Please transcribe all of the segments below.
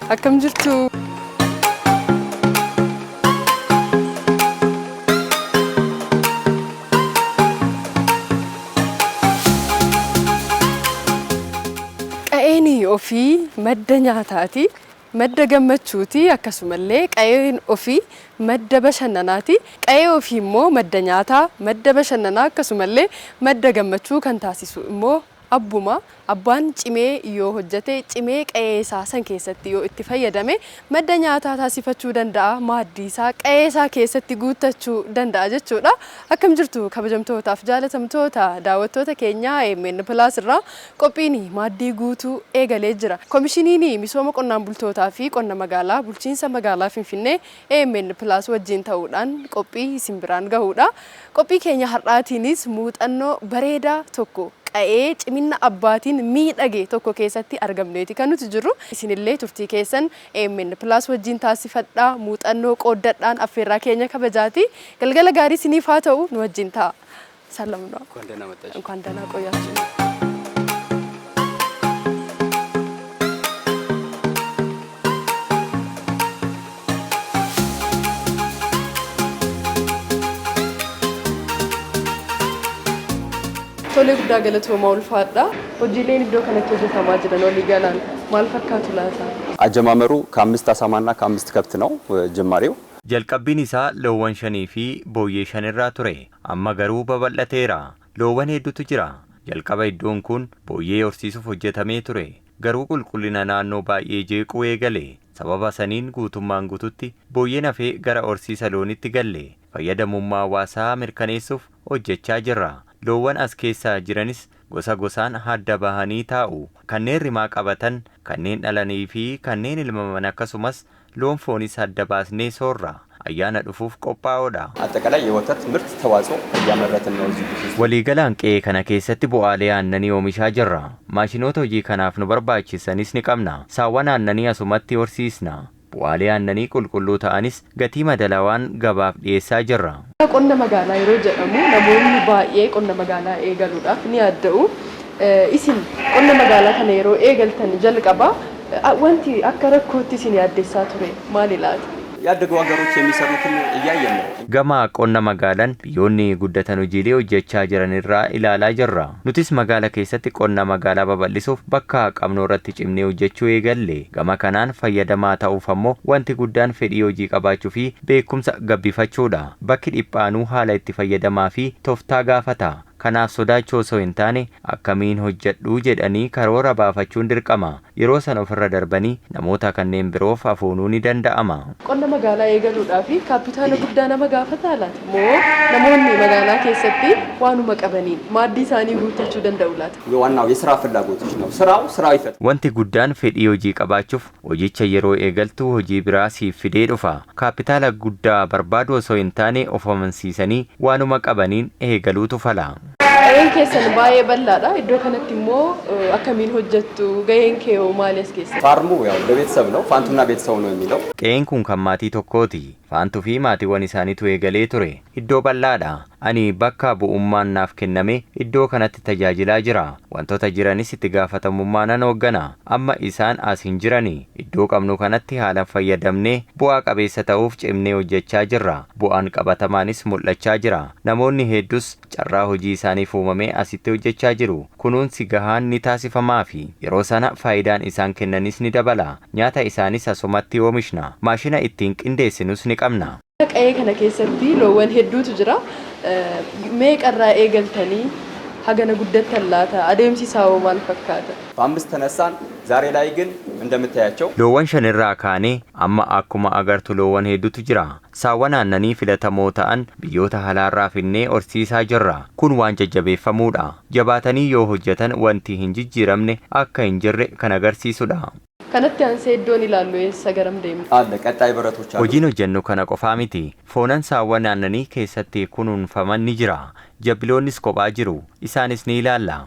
Akkam jirtu? Qa'een ofii madda nyaataati, madda gammachuuti akkasumallee qa'een ofii madda bashannanaati. Qa'ee ofii immoo madda nyaataa, madda bashannanaa akkasumallee madda gammachuu kan taasisu immoo abbuma. Abbaan cimee yoo hojjete, cimee qa'ee isaa san keessatti yoo itti fayyadame madda nyaataa taasifachuu danda'a, maaddii isaa qa'ee isaa keessatti guuttachuu danda'a jechuudha. Akkam jirtu kabajamtootaaf jaalatamtoota daawwattoota keenyaa AMN Plus irraa qophiin maaddii guutuu eegalee jira. Komishiniin misooma qonnaan bultootaa fi qonna magaalaa bulchiinsa magaalaa Finfinnee AMN Plus wajjin ta'uudhaan qophii isin biraan gahuudha. Qophii keenya har'aatiinis muuxannoo bareedaa tokko qa'ee ciminna abbaatiin miidhage tokko keessatti argamneeti kan nuti jirru. Isinillee turtii keessan AMN Plus wajjin taasifadhaa, muuxannoo qooddadhaan affeerraa keenya kabajaati. Galgala gaarii isiniif haa ta'u nu wajjin ta'a. ሰላም ነው። እንኳን ደህና መጣሽ። እንኳን ደህና ቆያችሁ። Tolee guddaa galatoomaa ulfaadha. Hojiileen iddoo kanatti hojjetamaa jiran walii galaan maal fakkaatu laata? አጀማመሩ ከአምስት አሳማና ከአምስት ከብት ነው ጅማሬው። Jalqabbiin isaa loowwan shanii fi booyyee shan irraa ture. Amma garuu babal'ateera. Loowwan hedduutu jira. Jalqaba iddoon kun booyyee horsiisuuf hojjetamee ture. Garuu qulqullina naannoo baay'ee jeequu eegale. Sababa saniin guutummaan guututti booyyeen hafee gara horsiisa loonitti galle. Fayyadamummaa hawaasaa mirkaneessuuf hojjechaa jirra. Loowwan as keessa jiranis gosa gosaan adda bahanii taa'u. Kanneen rimaa qabatan, kanneen dhalanii fi kanneen ilmaman akkasumas loon foonis adda baasnee soorra. Ayyaana dhufuuf qophaa'oodha. አጠቃላይ የወተት ምርት ተዋጽኦ እያመረትን ነው እዚህ ውስጥ። Waliigalaan qe'ee kana keessatti bu'aalee aannanii oomishaa jirra. Maashinoota hojii kanaaf nu barbaachisanis ni qabna. Saawwan aannanii asumatti horsiisna. Bu'aalee aannanii qulqulluu ta'anis gatii madaalawaan gabaaf dhiyeessaa jirra. Qonna magaalaa yeroo jedhamu namoonni baay'ee qonna magaalaa eegaluudhaaf ni yaadda'u. Isin qonna magaalaa kana yeroo eegaltan jalqaba wanti akka rakkootti isin yaaddessaa ture maali laata? ያደጉ ሀገሮች የሚሰሩትን እያየን ነው። Gama qonna magaalaan biyyoonni guddatan hojiilee hojjechaa jiran irraa ilaalaa jirra. Nutis magaala keessatti qonna magaalaa babal'isuuf bakka qabnu irratti cimnee hojjechuu eegalle. Gama kanaan fayyadamaa ta'uuf ammoo wanti guddaan fedhii hojii qabaachuu fi beekumsa gabbifachuudha. Bakki dhiphaanuu haala itti fayyadamaa fi tooftaa gaafata. Kanaaf sodaachuu osoo hin taane akkamiin hojjedhuu jedhanii karoora baafachuun dirqama. Yeroo sana ofirra darbanii namoota kanneen biroof afuunuu ni danda'ama. Qonna magaalaa eegaluudhaaf kaapitaala guddaa nama gaafataa laata? Moo namoonni magaalaa keessatti waanuma qabaniin maaddii isaanii guuttachuu danda'u laata? ዋናው የስራ ፍላጎቶች ነው። ስራው ስራው ይፈጥራል። Wanti guddaan fedhii hojii qabaachuuf hojicha yeroo eegaltu hojii biraa siif fidee dhufa. Kaapitaala guddaa barbaadu osoo hin taane of amansiisanii waanuma qabaniin eegaluutu fala. Qa'een keessan baay'ee bal'aadha. Iddoo kanatti immoo akkamiin hojjettu? Gaheen kee hoo maali as keessatti? ፋርሙ ያው ለቤተሰብ ነው። ፋንቱና ቤተሰቡ ነው የሚለው። Qe'een kun kan maatii tokkooti. Faantuu fi maatiiwwan isaaniitu eegalee ture. Iddoo bal'aadha. Ani bakka bu'ummaan naaf kenname iddoo kanatti tajaajilaa jira. Wantoota jiranis itti gaafatamummaa nan hooggana. Amma isaan as hin jirani. Iddoo qabnu kanatti haala fayyadamnee bu'aa qabeessa ta'uuf cimnee hojjechaa jirra. Bu'aan qabatamaanis mul'achaa jira. Namoonni hedduus carraa hojii isaaniif uumamee asitti hojjechaa jiru. Kunuunsi gahaan ni taasifamaafi. Yeroo sana faayidaan isaan kennanis ni dabala. Nyaata isaanis asumatti oomishna. Maashina ittiin qindeessinus ni qabna. Qa'ee kana keessatti loowwan hedduutu jira. Meeqarraa eegaltanii hagana guddattan laata? Adeemsi isaa hoo maal fakkaata? በአምስት ተነሳን። ዛሬ ላይ ግን እንደምታያቸው Loowwan shanirraa kaanee amma akkuma agartu loowwan hedduutu jira. Saawwan aannanii filatamoo ta'an biyyoota alaarraa finnee horsiisaa jirra. Kun waan jajjabeeffamuudha. Jabaatanii yoo hojjetan wanti hin jijjiiramne akka hin jirre kan agarsiisudha. Kanatti aansee iddoon ilaallu eessa garam deemna? አለ ቀጣይ በረቶች አሉ። Hojiin hojjennu kana qofaa miti. Foonan saawwan aannanii keessatti kunuunfaman ni jira. Jabbiloonnis kophaa jiru. Isaanis ni ilaalla.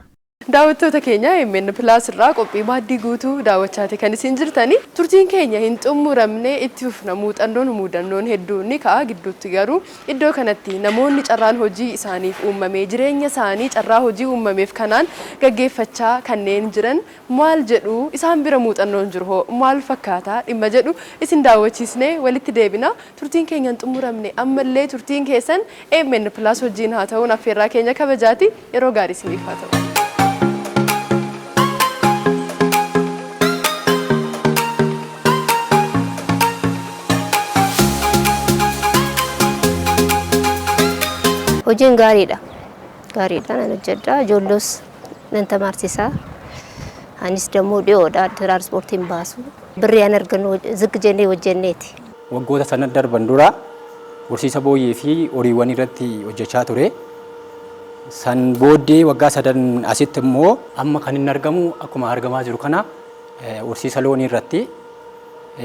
Daawwattoota keenya AMN Plus irraa qophii maaddii guutuu daawwachaati kan isin jirtani. Turtiin keenya hin xumuramne, itti fufna. Muuxannoon muudannoon hedduun ni ka'a gidduutti, garuu iddoo kanatti namoonni carraan hojii isaaniif uumame jireenya isaanii carraa hojii uumameef kanaan gaggeeffachaa kanneen jiran maal jedhu, isaan bira muuxannoon jiru hoo maal fakkaata dhimma jedhu isin daawwachiisnee walitti deebina. Turtiin keenya hin xumuramne, ammallee turtiin keessan AMN Plus wajjin haa ta'uun affeerraa keenya kabajaati. Yeroo gaarii isiniif haa ta'u. Hojiin gaariidha. Gaariidha, nan hojjedha. Ijoolloos nan tamaarsiisa. Anis ደግሞ dhiyoodha, tiraanspoortiin baasu. Birrii an argannu ዝቅ jennee hojjenneeti. Waggoota sana darban dura horsiisa booyyee fi horiiwwan irratti hojjechaa ture. San booddee waggaa 3 asitti immoo amma kan inni argamu akkuma argamaa jiru kana horsiisa loonii irratti.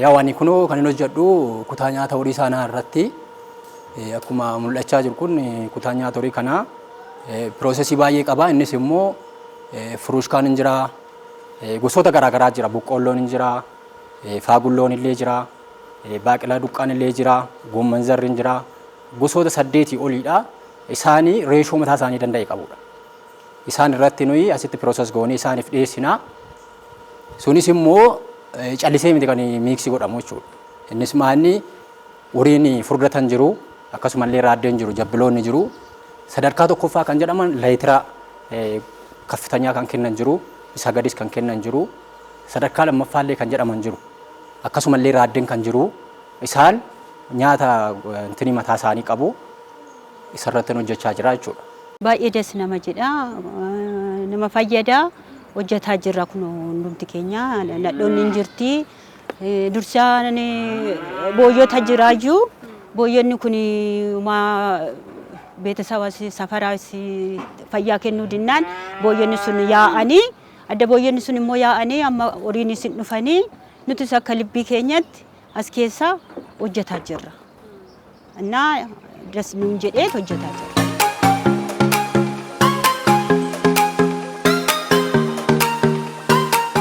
Yaa ani kunoo kan inni hojjedhu kutaa nyaata horii sanaa irratti. Akkuma mul'achaa jiru kun kutaa nyaata horii kanaa process baay'ee qaba. Innis immoo furuushkaan hin jira, gosoota garaagaraa jira, boqqoolloon hin jira, faagulloon illee jira, baaqelaa duqqaan illee jira, goomman zarri hin jira, gosoota 8 oliidha. Isaanii ratio mataa isaanii danda'e qabudha. Isaan irratti nuyi asitti process goonee isaaniif dhiyeessina. Sunis immoo callisee miti kan mix godhamu jechuudha. Innis maanni horiin furdatan jiru, akkasumallee raaddeen jiru, jabbiloonni jiru. Sadarkaa tokkoffaa kan jedhaman leetira kaffitanyaa kan kennan jiru, isa gadis kan kennan jiru, sadarkaa lammaffaallee kan jedhaman jiru. Akkasumallee raaddeen kan jiru, isaan nyaata intinii mataa isaanii qabu, isarratti hojjechaa jira jechuudha. Baay'ee das nama jedha, nama fayyada, hojjetaa jirra. Kun hundumti keenya nadhoonni hin jirti. Dursaan booyyota jiraayyuu, booyyonni kun beetasaba safaraas fayyaa kennuu dinnaan booyyonni sun yaa'anii adda, booyyonni sun immoo yaa'anii amma horiin isin dhufanii nutis akka libbii keenyatti as keessa hojjetaa jirra. Innaa das nuun jedhee hojjetaa jirra.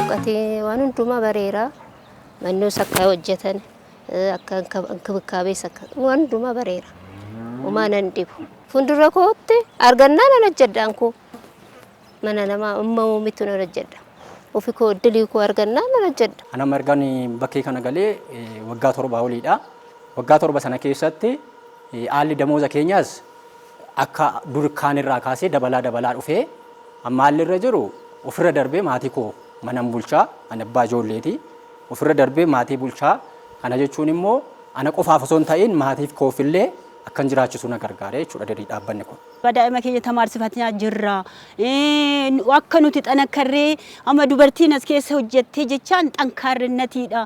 Qatii waan hundumaa bareera. Mannoos akka hojjetan, akka inkibikaabees, akka waan hundumaa bareera. Homaa nan dhibu. Fuuldura kootti argannaa nan hojjedhaan koo. Mana namaa amma uumitu nan hojjedha. Ofi koo iddilii koo argannaa nan hojjedha. Ana margaan bakkee kana galee waggaa 7 oliidha. Waggaa 7 sana keessatti haalli damooza keenyaas akka dur kaan irraa kaasee dabalaa dabalaa dhufee amma haalli irra jiru ofirra darbee maatii koo manan bulchaa, ani abbaa ijoolleeti. Ofirra darbee maatii bulchaa kana jechuun immoo ana qofaaf osoo hin ta'in maatiif koofillee akkan jiraachisu na gargaara jechuudha dadii dhaabbanni kun. Daa'ima keenya tamaarsifataa jirra. Akka nuti xanakkarree amma dubartiin as keessa hojjettee jechaan xankaarrinnatiidha.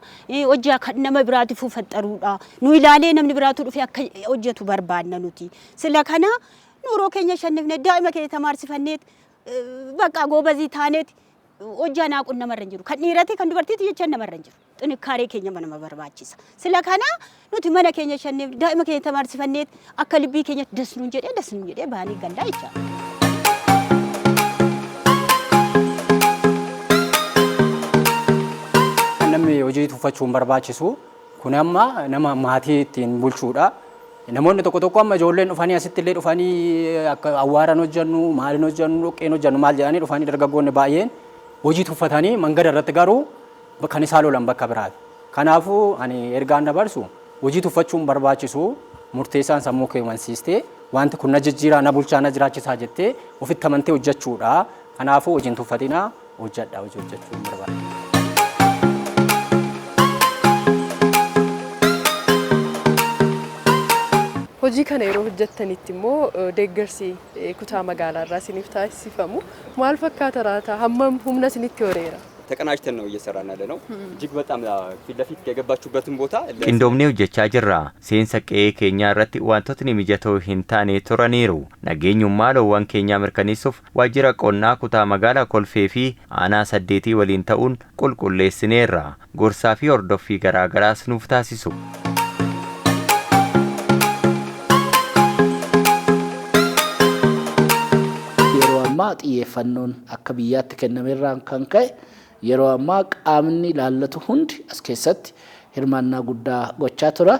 Hojii kan nama biraatiif faxaruudha. Nu ilaalee namni biraatu dhufee akka hojjetu barbaanna nuti. Sila kana nuuroo keenya shannifne daa'ima keenya tamaarsifannee bakka goobazii taaneeti hojjaa naaquun namarra hin jiru. Kan dhiirati kan dubartiiti jechaan namarra hin jiru. Xinnikkaaree keenya nama barbaachisa. Sila kana nuti mana keenya shanneef daa'ima keenya tamaarsifannee akka libbii keenya dasnuun jedhee dasnuun jedhee baanii gallaa jechaadha. Namni hojii tuffachuun barbaachisu kun amma nama maatii ittiin bulchuudha. Namoonni tokko tokko amma ijoolleen dhufanii asitti illee dhufanii akka awwaaran hojjennu, maaliin hojjennu, dhoqqeen hojjennu maal jedhanii dhufanii, dargaggoonni baay'een hojii tuffatanii mangada irratti garuu kan isaan lolan bakka biraati. Kanaafuu ani ergaan dabarsu hojii tuffachuun barbaachisu, murteessaan sammuu kee amansiistee wanti kun na jijjiiraa, na bulchaa, na jiraachisaa jettee ofitti amantee hojjechuudha. Kanaafuu hojiin tuffatinaa, hojjedha, hojii hojjechuun barbaada. Hojii kana yeroo hojjettanitti immoo deeggarsi kutaa magaalaa irraa isiniif taasifamu maal fakkaata laata? Hammam humna isinitti horeera? ተቀናጅተን ነው እየሰራን ያለ ነው። እጅግ በጣም ፊት ለፊት የገባችሁበትን ቦታ Qindoomnee hojjechaa jirra. Seensa qe'ee keenyaa irratti wantootni mijatoo hin taane turaniiru. Nageenyummaa loowwan keenyaa mirkaneessuuf waajjira qonnaa kutaa magaalaa Kolfee fi aanaa 8 waliin ta'uun qulqulleessineerra. Gorsaa fi hordoffii garaa garaas nuuf taasisu. Yeroo ammaa ammaa xiyyeeffannoon akka biyyaatti kennamerraan kan ka'e yeroo ammaa qaamni ilaallatu hundi as keessatti hirmaannaa guddaa gochaa tura.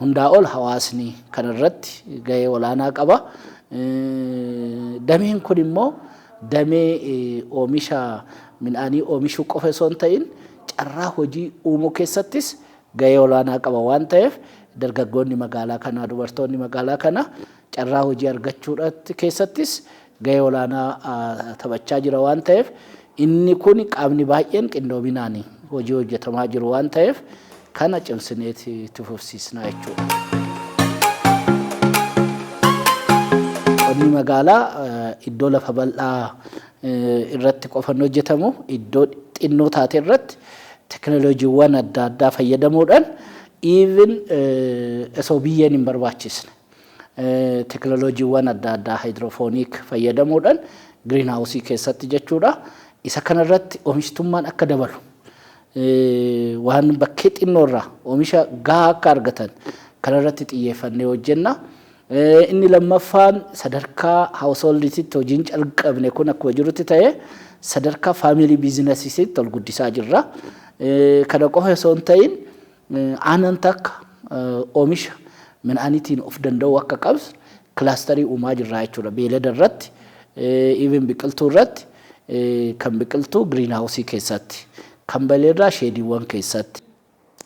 Hundaa ol hawaasni kanarratti gahee olaanaa qaba. Dameen kun immoo damee oomisha midhaanii oomishuu qofa osoo hin ta'in carraa hojii uumuu keessattis gahee olaanaa qaba waan ta'eef, dargaggoonni magaalaa kanaa, dubartoonni magaalaa kanaa carraa hojii argachuudhaatti keessattis gahee olaanaa taphachaa jira waan ta'eef, inni kun qaamni baay'een qindoominaan hojii hojjetamaa jiru waan ta'eef kana cimsineeti itti fufsiisna jechuudha. Qonni magaalaa iddoo lafa bal'aa irratti qofan hojjetamu, iddoo xinnoo taate irratti teknooloojiiwwan adda addaa fayyadamuudhaan, even osoo biyyeen hin barbaachisne, teknooloojiiwwan adda addaa hydroponic fayyadamuudhaan green house keessatti jechuudha. Isa kanarratti oomishtummaan akka dabalu, waan bakkee xinnoorraa oomisha gahaa akka argatan kanarratti xiyyeeffannee hojjenna. Inni lammaffaan sadarkaa householdiitti hojiin calqabne kun akkuma jirutti ta'ee sadarkaa family businessiitti ol guddisaa jirra. Kana qofa osoo hin ta'in aannan takka oomisha midhaaniitiin of danda'uu akka qabsu clusterii uumaa jirra jechuudha. Beelada irratti, even biqiltuu irratti, kan biqiltuu green housii keessatti, kan beeladaa shediiwwan keessatti.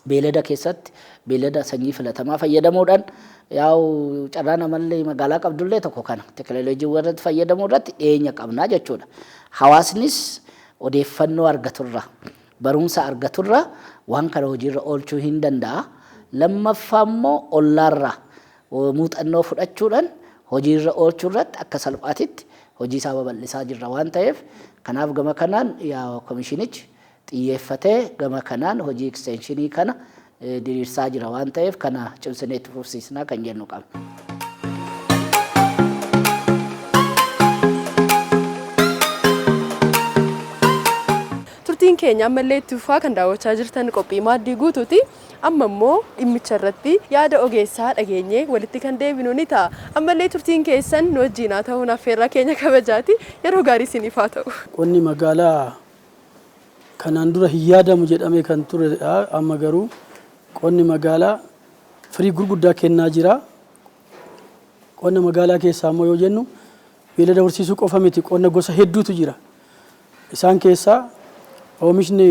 Beelada keessatti beelada sanyii filatamaa fayyadamuudhaan, yaa'u carraa namallee magaalaa qabdullee tokko kana teekinooloojiiwwan irratti fayyadamuu irratti dhiyeenya qabnaa jechuudha. Hawaasnis odeeffannoo argaturra, barumsa argaturra waan kana hojiirra oolchuu hin danda'a. Lammaffaa immoo ollaarraa muuxannoo fudhachuudhaan hojiirra oolchuu irratti akka salphaatitti hojii isaa babal'isaa jirra waan ta'eef, kanaaf gama kanaan yaa komishinichi xiyyeeffatee gama kanaan hojii extensionii kana diriirsaa jira waan ta'eef kana cimsinee itti fufsiisnaa kan jennu qabna. Turtiin keenya ammallee itti fufaa. Kan daawwachaa jirtan qophii Maaddii Guutuuti. Amma immoo dhimmicha irratti yaada ogeessaa dhageenyee walitti kan deebinu ni ta'a. Ammallee turtiin keessan nu wajjin haa ta'uun affeerraa keenya kabajaati. Yeroo gaarii isiniif haa ta'u. Qonni magaalaa kanaan dura hin yaadamu jedhamee kan turedha. Amma garuu qonni magaalaa firii gurguddaa kennaa jira. Qonna magaalaa keessaa immoo yoo jennu beelada horsiisuu qofa miti, qonna gosa hedduutu jira. Isaan keessaa oomishni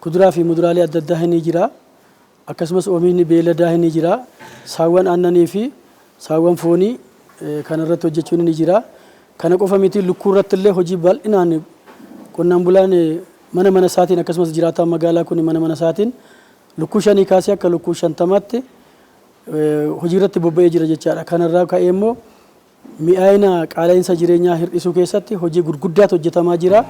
kuduraa fi muduraalee adda addaa ni jira. Akkasumas oomishni beeladaa ni jira. Saawwan aannanii fi saawwan foonii kan irratti hojjechuun ni jira. Kana qofa miti, lukkuu irratti illee hojii bal'inaan qonnaan bulaan mana mana isaatiin, akkasumas jiraataan magaalaa kun mana mana isaatiin lukkuu 5 kaasee akka lukkuu 50tti hojii irratti bobba'ee jira jechaadha. Kanarraa ka'ee immoo mi'aayina qaala'insa jireenyaa hir'isuu keessatti hojii gurguddaatu hojjetamaa jira.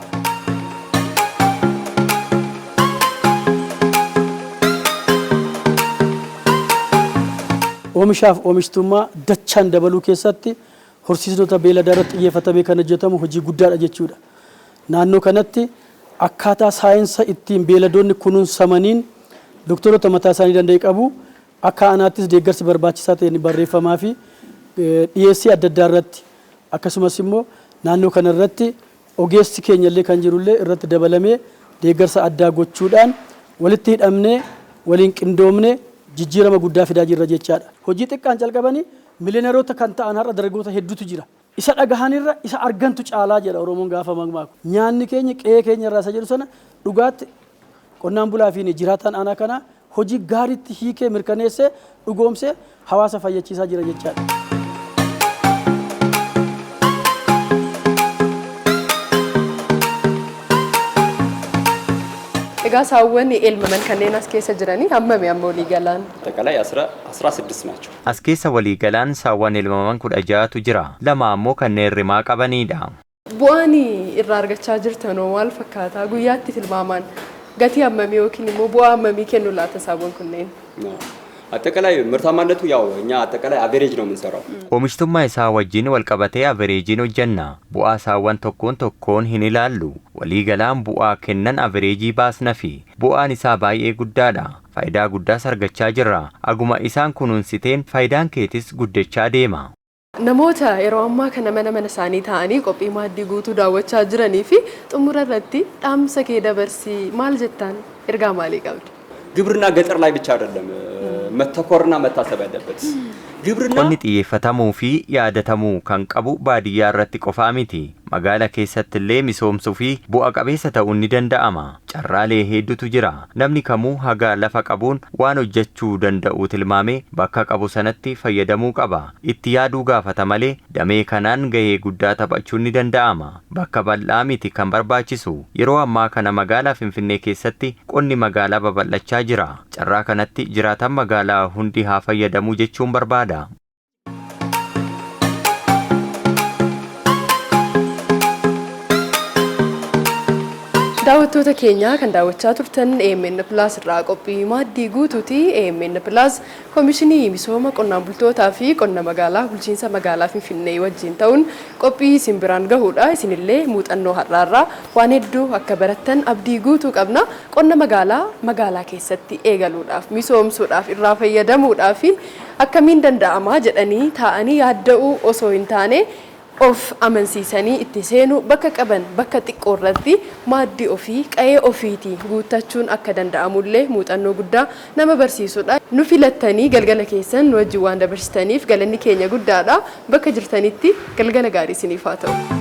Oomishaaf oomishtummaa dachaan dabaluu keessatti horsiisota beeladaa irratti xiyyeeffatamee kan hojjetamu hojii guddaadha jechuudha. Naannoo kanatti akkaataa saayinsa ittiin beeladoonni kunuunsamaniin doktoroota mataa isaanii danda'e qabu. Akka aanaattis deeggarsi barbaachisaa ta'e ni barreeffamaa fi dhiyeessii adda addaa irratti, akkasumas immoo naannoo kana irratti ogeessi keenya illee kan jirullee irratti dabalamee deeggarsa addaa gochuudhaan walitti hidhamnee waliin qindoomnee jijjiirama guddaa fidaa jirra jechaadha. Hojii xiqqaan calqabanii miliyooneroota kan ta'an har'a dargaggoota hedduutu jira. Isa dhagahanirra isa argantu caalaa jedha Oromoon gaafa makmaaku. Nyaanni keenya qe'ee keenya irraa isa jedhu sana dhugaatti qonnaan bulaa fi jiraataan aanaa kanaa hojii gaariitti hiikee, mirkaneessee, dhugoomsee hawaasa fayyachiisaa jira jechaadha. Egaa saawwan elmaman kanneen as keessa jiranii hammami amma walii galaan? አጠቃላይ 16 ናቸው። As keessa waliigalaan saawwan elmaman 16tu jira. Lama ammoo kanneen rimaa qabanidha. Bu'aan irraa argachaa jirtan hoo maal fakkaata? Guyyaatti tilmaamaan gatii hammamii yookiin immoo bu'aa hammamii kennu laata saawwan kunneen? አጠቃላይ ምርታማነቱ ያው እኛ አጠቃላይ average ነው የምንሰራው። Oomishtummaa isaa wajjin walqabatee averageiin hojjenna. Bu'aa saawwan tokkoon tokkoon hin ilaallu. Waliigalaan bu'aa kennan averageii baasna fi bu'aan isaa baay'ee guddaadha. Faayidaa guddaas argachaa jirra. Aguma isaan kunuunsiteen faayidaan keetis guddachaa deema. Namoota yeroo ammaa kana mana mana isaanii taa'anii qophii Maaddii Guutuu daawwachaa jiranii fi xumura irratti dhaamsa kee dabarsii maal jettaan, ergaa maalii qabda? ግብርና ገጠር ላይ ብቻ አይደለም መተኮርና መታሰብ ያለበት። ግብርና Qonni xiyyeeffatamuu fi yaadatamuu kan qabu baadiyyaa irratti qofaa miti. Magaala keessatti illee misoomsuu fi bu'a qabeessa ta'uun ni danda'ama. Carraalee hedduutu jira. Namni kamuu haga lafa qabuun waan hojjechuu danda'u tilmaamee bakka qabu sanatti fayyadamuu qaba. Itti yaaduu gaafata malee damee kanaan gahee guddaa taphachuun ni danda'ama. Bakka bal'aa miti kan barbaachisu. Yeroo ammaa kana magaalaa Finfinnee keessatti qonni magaalaa babal'achaa jira. Carraa kanatti jiraatan magaalaa hundi haa fayyadamuu jechuun barbaada. Daawwattoota keenya, kan daawwachaa turtan AMN Plus irraa qophii Maaddii Guutuuti. AMN Plus Koomishinii Misooma Qonnaan Bultootaa fi Qonna Magaalaa Bulchiinsa Magaalaa Finfinnee wajjin ta'uun qophii isin biraan gahuudha. Isinillee muuxannoo har'aarraa waan hedduu akka barattan abdii guutuu qabna. Qonna magaalaa magaalaa keessatti eegaluudhaaf, misoomsuudhaaf, irraa fayyadamuudhaaf akkamiin danda'amaa jedhanii taa'anii yaadda'uu osoo hin taane, of amansiisanii itti seenuu, bakka qaban bakka xiqqoo irratti maaddii ofii qa'ee ofiitii guuttachuun akka danda'amullee muuxannoo guddaa nama barsiisudha. Nu filattanii galgala keessan nu wajjin waan dabarsitaniif galanni keenya guddaadha. Bakka jirtanitti galgala gaarii isiniif haa ta'u.